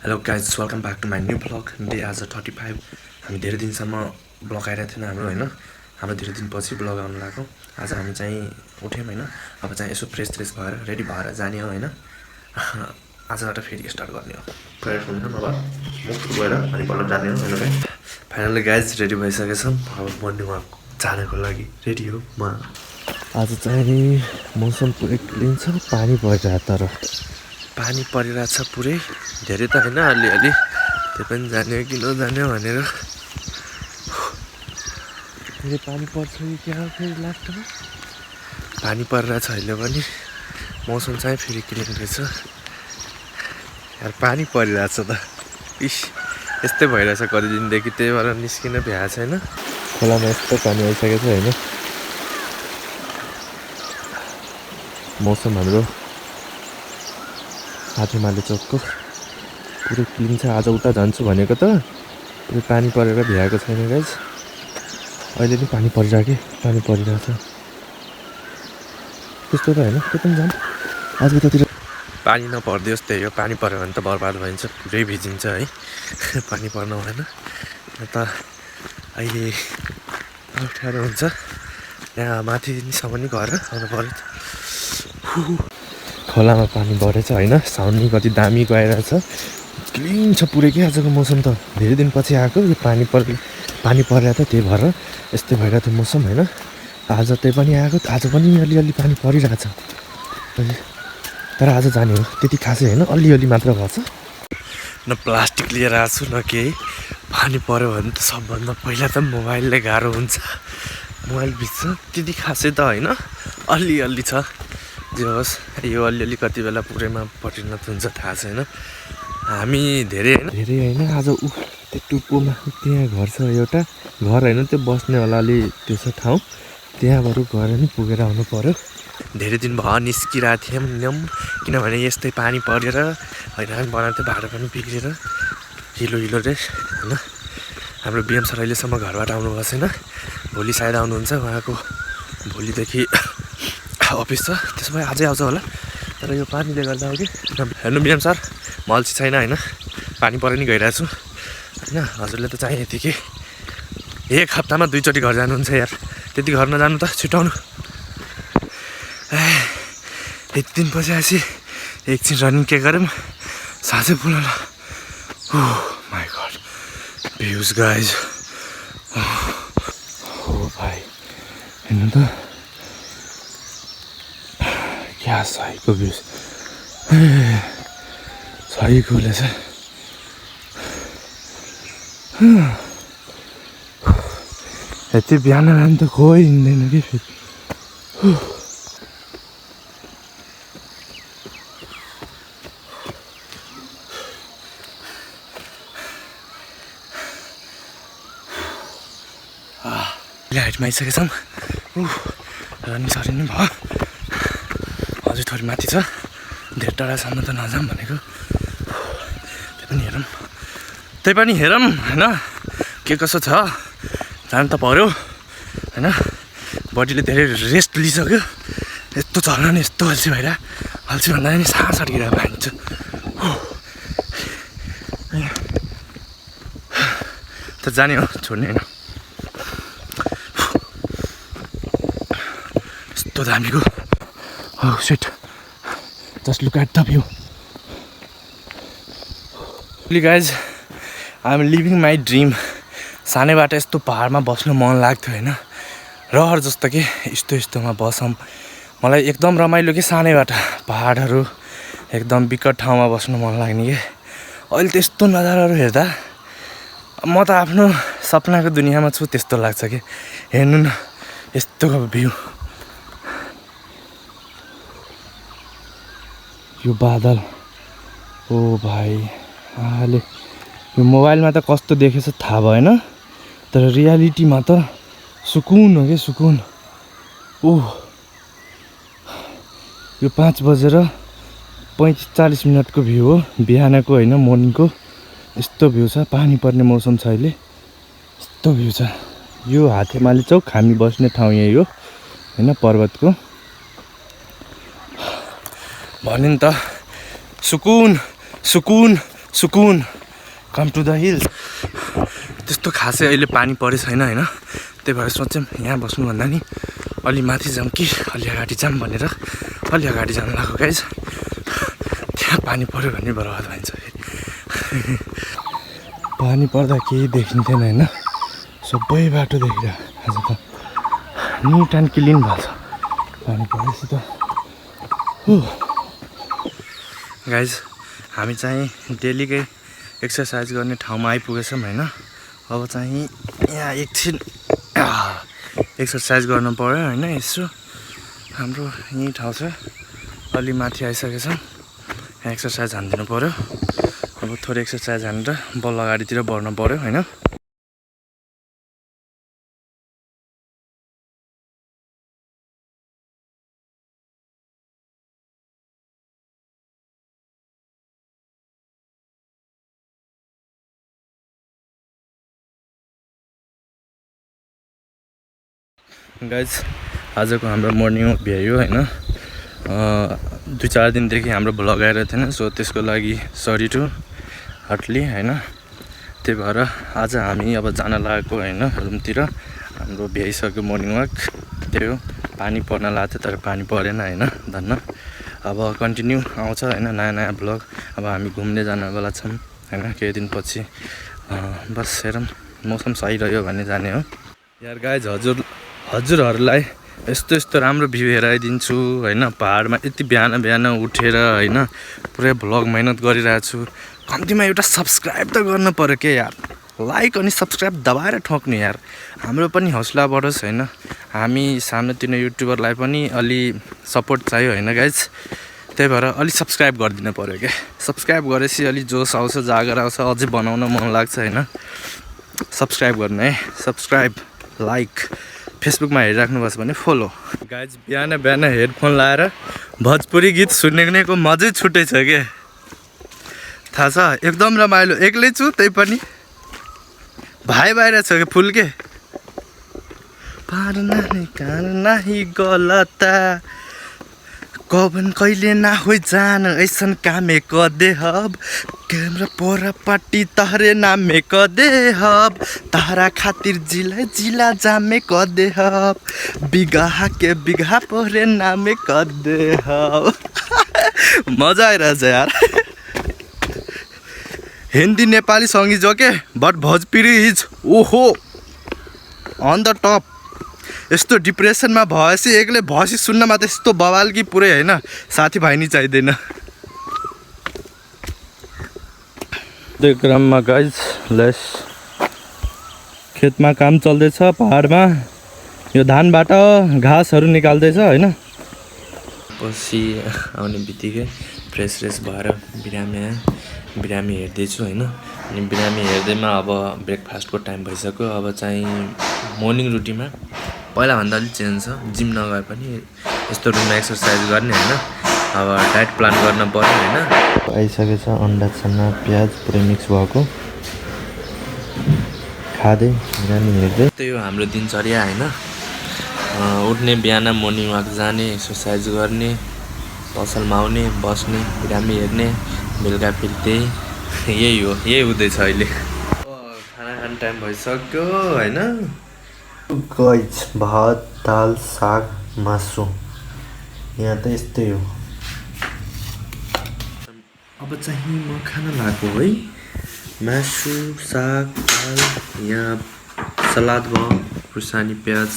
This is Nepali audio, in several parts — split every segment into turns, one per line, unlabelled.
Hello guys welcome back to my new blog day आज 35 हामी धेरै दिनसम्म ब्लग आइरहेको थिएन हाम्रो होइन हाम्रो धेरै दिनपछि ब्लग आउनु लाग्यो आज हामी चाहिँ उठ्यौँ होइन अब चाहिँ यसो फ्रेस भएर रेडी भएर जाने हो होइन आजबाट फेरि स्टार्ट गर्ने हो फ्रेस हुन्छ अब मुख गएर अनि बल्ल जाने हो होइन गाइज फाइनली गाइज रेडी भइसकेछौँ अब मर्निङ वाक जानको लागि रेडी हो म आज चाहिँ मौसम पुरै क्लिन छ पानी परिरहेको तर पानी परिरहेछ पुरै धेरै त होइन अलिअलि त्यो पनि जाने कि नजाने भनेर फेरि पानी पर्छ कि क्या हो फेरि लास्टमा पानी परिरहेछ अहिले पनि मौसम चाहिँ फेरि क्लिन रहेछ यार पानी परिरहेछ त इस यस्तै भइरहेछ कति दिनदेखि त्यही भएर निस्किन भ्याएको छैन खोलामा यस्तो पानी आइसकेको छ होइन मौसम हाम्रो हातेमाले चोकको पुरै क्लिन छ आज उता जान्छु भनेको त पुरै पानी परेर भ्याएको छैन गाइज अहिले पनि पानी परिरहेछ त्यस्तो त होइन त्यो पनि जाम आज उतातिर पानी नपरिदियोस् त्यही हो पानी पऱ्यो भने त बर्बाद भइन्छ पुरै भिजिन्छ है पानी पर्नु भएन त अहिले अप्ठ्यारो हुन्छ यहाँ माथिसम्म नि घर आउनु पऱ्यो खोलामा पानी बढेछ होइन साउन्ड नि कति दामी गइरहेछ क्लिन छ पुरै के आजको मौसम त धेरै दिनपछि आएको यो पानी परेर त त्यही भएर यस्तै भइरहेको थियो मौसम होइन आज त्यही पनि आएको आज पनि अलिअलि पानी परिरहेछ तर आज जाने हो त्यति खासै होइन अलिअलि मात्र भएछ न प्लास्टिक लिएर आएको छु न केही पानी पऱ्यो भने त सबभन्दा पहिला त मोबाइलले गाह्रो हुन्छ मोबाइल भिज्छ त्यति खासै त होइन अलिअलि छ जे होस् यो अलिअलि कति बेला पुरैमा परिणत हुन्छ थाहा छैन हामी धेरै होइन आज त्यो टुप्पोमा त्यहाँ घर छ एउटा घर होइन त्यो बस्ने होला अलि त्यो छ ठाउँ त्यहाँबाट गएर नि पुगेर आउनु पर्यो धेरै दिन भयो निस्किरहेको थियौँ किनभने यस्तै पानी परेर होइन हामी बनाएको थियो भाडा पनि बिग्रेर हिलो रे होइन हाम्रो बिएम सर अहिलेसम्म घरबाट आउनुभएको छैन भोलि सायद आउनुहुन्छ उहाँको भोलिदेखि अफिस छ त्यसो भए अझै आउँछ होला तर यो पानीले गर्दा हो कि हेर्नु बिएम सर म अल्छी छैन होइन पानी परेर नि गइरहेको छु होइन हजुरले त चाहिँ यतिकै एक हप्तामा 2 चोटि घर जानुहुन्छ यार त्यति घर नजानु त छिटाउनु यति दिन पछि आएपछि एकछिन रनिङ के गरौँ साँझै बोलाउला माई गड भ्युज गाइज हो भाइ हेर्नु त क्या सहीको भ्युज सहीको रहेछ यति बिहान त खोइ हिँड्दैन कि फेरि हाइटमा आइसकेछौँ रनिङ सरिङ नि भयो अझै थोरै माथि छ धेरै टाढासम्म त नजाऊँ भनेको त्यही पनि हेरौँ होइन के कसो छ जानु त पर्यो होइन बडीले धेरै रेस्ट लिइसक्यो यस्तो चल्न नि यस्तो अल्छी अल्छी भन्दा नि सास अड्किरहेको भाइन्छ त जाने हो छोड्ने होइन यस्तो दामीको Oh shit, just look at the view. Guys, I'm living my dream. सानैबाट यस्तो पहाडमा बस्नु मन लाग्थ्यो होइन रहर जस्तो कि यस्तोमा बसौँ मलाई एकदम रमाइलो कि सानैबाट पहाडहरू एकदम विकट ठाउँमा बस्नु मन लाग्ने कि अहिले त्यस्तो नजाराहरू हेर्दा म त आफ्नो सपनाको दुनियाँमा छु त्यस्तो लाग्छ कि हेर्नु न यस्तोको भ्यू यो बादल ओ भाइ आले यो मोबाइलमा त कस्तो देखेछ थाहा भएन तर रियालिटीमा त सुकुन हो कि सुकुन यो 5:40 को भ्यू हो बिहानको होइन मर्निङको यस्तो भ्यू छ पानी पर्ने मौसम छ अहिले यस्तो भ्यू छ यो हातेमाले चौक हामी बस्ने ठाउँ यही हो होइन पर्वतको भनिन् त सुकुन सुकुन कम टु द हिल्स। त्यस्तो खासै अहिले पानी परे छैन होइन, त्यही भएर सोचेँ यहाँ बस्नुभन्दा नि अलि माथि जाऊँ कि अलि अगाडि जाऊँ भनेर अलि अगाडि जानु लाग्यो गाइज। त्यहाँ पानी पऱ्यो भने बर्बाद भइन्छ फेरि। पानी पर्दा केही देखिन्थेन होइन, सबै बाटो देखिरह आज त निट एन्ड क्लिन भएको छ पानी परेपछि त। गाइज हामी चाहिँ डेलीकै एक्सर्साइज गर्ने ठाउँमा आइपुगेछौँ होइन। अब चाहिँ यहाँ एकछिन एक्सर्साइज गर्नु पऱ्यो होइन। यसो हाम्रो यहीँ ठाउँ छ, अलि माथि आइसकेछौँ। यहाँ एक्सर्साइज हानिदिनु पऱ्यो। अब थोरै एक्सर्साइज हानेर बल अगाडितिर बढ्नु पऱ्यो होइन। गाइज आजको हाम्रो मर्निङ वक भ्यायो होइन। 2-4 दिनदेखि हाम्रो भ्लग आएर थिएन, सो त्यसको लागि सरी टु हार्टली होइन। त्यही भएर आज हामी अब जान लागेको होइन रुमतिर। हाम्रो भ्याइसक्यो मर्निङ वक, त्यही हो। पानी पर्न लाग्थ्यो तर पानी परेन होइन धन्न। अब कन्टिन्यू आउँछ होइन नयाँ नयाँ भ्लग। अब हामी घुम्ने जानवाला छौँ होइन केही दिनपछि। बस हेरौँ मौसम सही रह्यो भने जाने हो। यार गाइज हजुरहरूलाई यस्तो राम्रो भ्यू हेराइदिन्छु होइन। पहाडमा यति बिहान बिहान उठेर होइन पुरै भ्लग मेहनत गरिरहेको छु। कम्तीमा एउटा सब्सक्राइब त गर्नु पऱ्यो के यार। लाइक अनि सब्सक्राइब दबाएर ठोक्नु यार, हाम्रो पनि हौसला बढोस् होइन। हामी सानोतिनो युट्युबरलाई पनि अलि सपोर्ट चाहियो होइन गाइज। त्यही भएर अलि सब्सक्राइब गरिदिनु पऱ्यो क्या। सब्सक्राइब गरेपछि अलि जोस आउँछ, जागर आउँछ, अझै बनाउन मन लाग्छ होइन। सब्सक्राइब गर्नु है, सब्सक्राइब लाइक। फेसबुकमा हेरिराख्नुभएको छ भने फलो। गाइज बिहान बिहान हेडफोन लाएर भोजपुरी गीत सुन्नेको मजै छुट्टै छ क्या, थाहा छ। एकदम रमाइलो, एक्लै छु त्यही पनि भाइ बाहिर छ क्या फुल के। पार नाही कार नाही गलता कवन कहिले ना हो जान ऐसन कामे क देहब। कैमरा पोरा पाटी तहरे नामे क देहब। तहरा खातिर जिला जामे क देहब। बिगहा के बिगहा पोरे नामे क देहब। मजा आइरहेछ यार। हिन्दी नेपाली सङ्ग is okay but Bhojpuri is ओहो अन द टप। यस्तो डिप्रेसनमा भएपछि एक्लै भएपछि सुन्नमा त यस्तो बवाल कि पुरै होइन, साथीभाइ नि चाहिँदैन। त्यो क्रममा गाइज लेस खेतमा काम चल्दैछ पहाडमा। यो धानबाट घाँसहरू निकाल्दैछ होइन। पछि आउने बित्तिकै फ्रेस भएर बिरामी हेर्दैछु होइन। अनि बिरामी हेर्दैमा अब ब्रेकफास्टको टाइम भइसक्यो। अब चाहिँ मर्निङ रुटिनमा पहिलाभन्दा अलिक चेन्ज छ। जिम नगए पनि यस्तो रुममा एक्सर्साइज गर्ने होइन। अब डाइट प्लान गर्न पर्यो होइन। आइसकेको छ अन्डा छन्ना प्याज पुरै मिक्स भएको खाँदै बिरामी हेर्दै। त्यही हो हाम्रो दिनचर्या होइन। उठ्ने बिहान मर्निङ वाक जाने, एक्सर्साइज गर्ने, पसलमा आउने, बस्ने, बिरामी हेर्ने, बेलुका फेरि त्यही यही हुँदैछ अहिले। खाना खाने टाइम भइसक्यो होइन। गाइज भात दाल साग मासु यहाँ त यस्तै हो। अब चाहिँ म खाना लाग्यो है। मासु साग दाल, यहाँ सलाद भयो, खुर्सानी प्याज,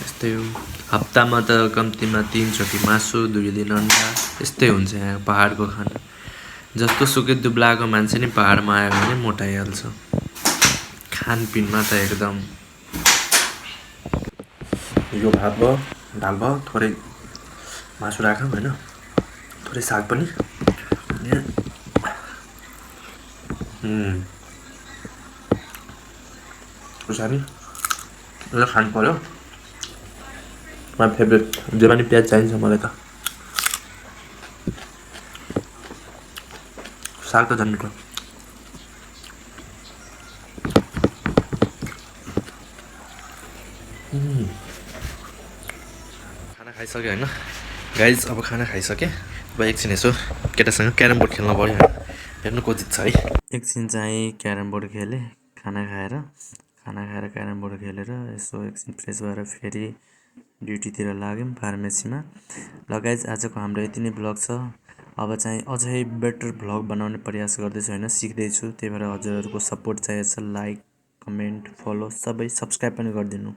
यस्तै हो। हप्तामा त कम्तीमा 3 चोटि मासु, 2 दिन अन्डा, यस्तै हुन्छ यहाँ पहाडको खाना। जस्तो सुकै दुब्लाको मान्छे नि पहाडमा आयो भने मोटाइहाल्छ। खानपिनमा त एकदम। यो भात भयो, दाल भयो, थोरै मासु राखौँ होइन, थोरै साग पनि। खुर्सानी यो खानु पऱ्यो। माई फेभरेट जे पनि प्याज चाहिन्छ मलाई त। साग त झन् मिठो। खाना खाइसक्यो होइन गाइज। अब खाना खाइसकेँ। अब एकछिन यसो केटासँग क्यारम बोर्ड खेल्न पऱ्यो। हेर्नु को जित्छ है।
एकछिन चाहिँ क्यारम बोर्ड खेलेँ खाना खाएर क्यारम बोर्ड खेलेर यसो एकछिन फ्रेस भएर फेरि ड्युटीतिर लाग्यौँ फार्मेसीमा। ल गाइज आजको हाम्रो यति नै भ्लग छ। अब चाहिँ अझै बेटर भ्लग बनाउने प्रयास गर्दैछु होइन, सिक्दैछु। त्यही भएर हजुरहरूको सपोर्ट चाहिएको छ। लाइक, कमेन्ट, फलो सबै सब्सक्राइब पनि गरिदिनु।